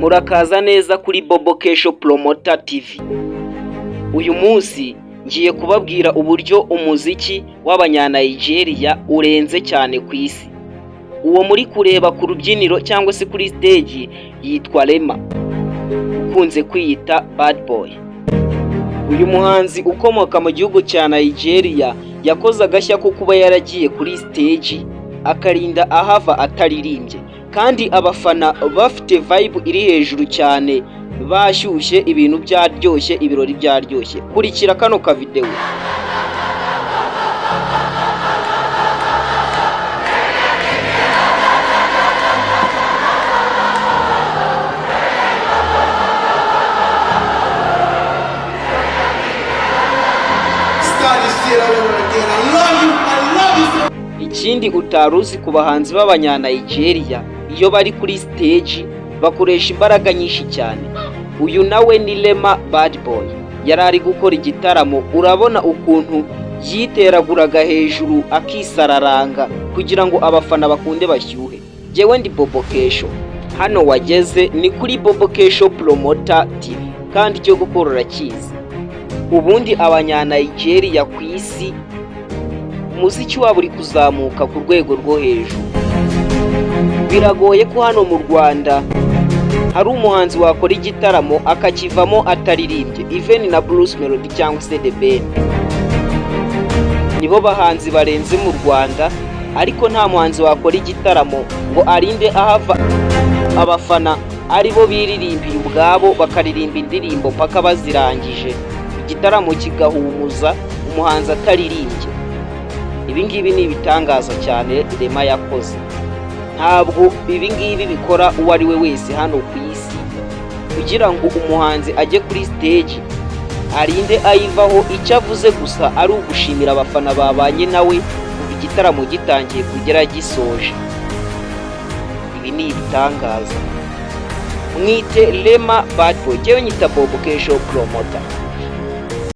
Murakaza neza kuri Bobo Kesho Promoter TV. Uyu munsi ngiye kubabwira uburyo umuziki w'Abanyanigeria urenze cyane ku isi. Uwo muri kureba ku rubyiniro cyangwa se kuri stage yitwa Rema, ukunze kwiyita Bad Boy. Uyu muhanzi ukomoka mu gihugu cya Nigeria yakoze agashya ko kuba yaragiye kuri stage akarinda ahava ataririmbye, kandi abafana bafite vibe iri hejuru cyane, bashyushye, ibintu byaryoshye, ibirori byaryoshye. Kurikira kano ka video. Start this shit all over again. I love you. I love you so. Ikindi utari uzi ku bahanzi b'Abanyanigeria, iyo bari kuri stage bakoresha imbaraga nyinshi cyane. Uyu nawe ni Rema Bad Boy, yari ari gukora igitaramo, urabona ukuntu yiteraguraga hejuru akisararanga kugira ngo abafana bakunde bashyuhe. Jyewe ndi Bobo Kesho, hano wageze ni kuri Bobo Kesho Promoter TV, kandi icyo gukora urakizi. Ubundi Abanyanigeria ku isi umuziki wabo uri kuzamuka ku rwego rwo hejuru. Biragoye ko hano mu Rwanda hari umuhanzi wakora igitaramo akakivamo ataririmbye. Even na Bruce Melody cyangwa se The Ben nibo bahanzi barenze mu Rwanda, ariko nta muhanzi wakora igitaramo ngo arinde ahava abafana aribo biririmbiye ubwabo, bakaririmba indirimbo mpaka bazirangije, igitaramo kigahumuza umuhanzi ataririmbye. Ibi ngibi ni ibitangaza cyane Rema yakoze. Ntabwo ibi ngibi bikora uwo ari we wese hano ku isi, kugira ngo umuhanzi ajye kuri stage arinde ayivaho icyo avuze gusa ari ugushimira abafana babanye nawe kuva igitaramo gitangiye kugera gisoje. Ibi ni ibitangaza. Mwite Rema Bad Boy, njyewe nyita Bobo Kesho Promoter.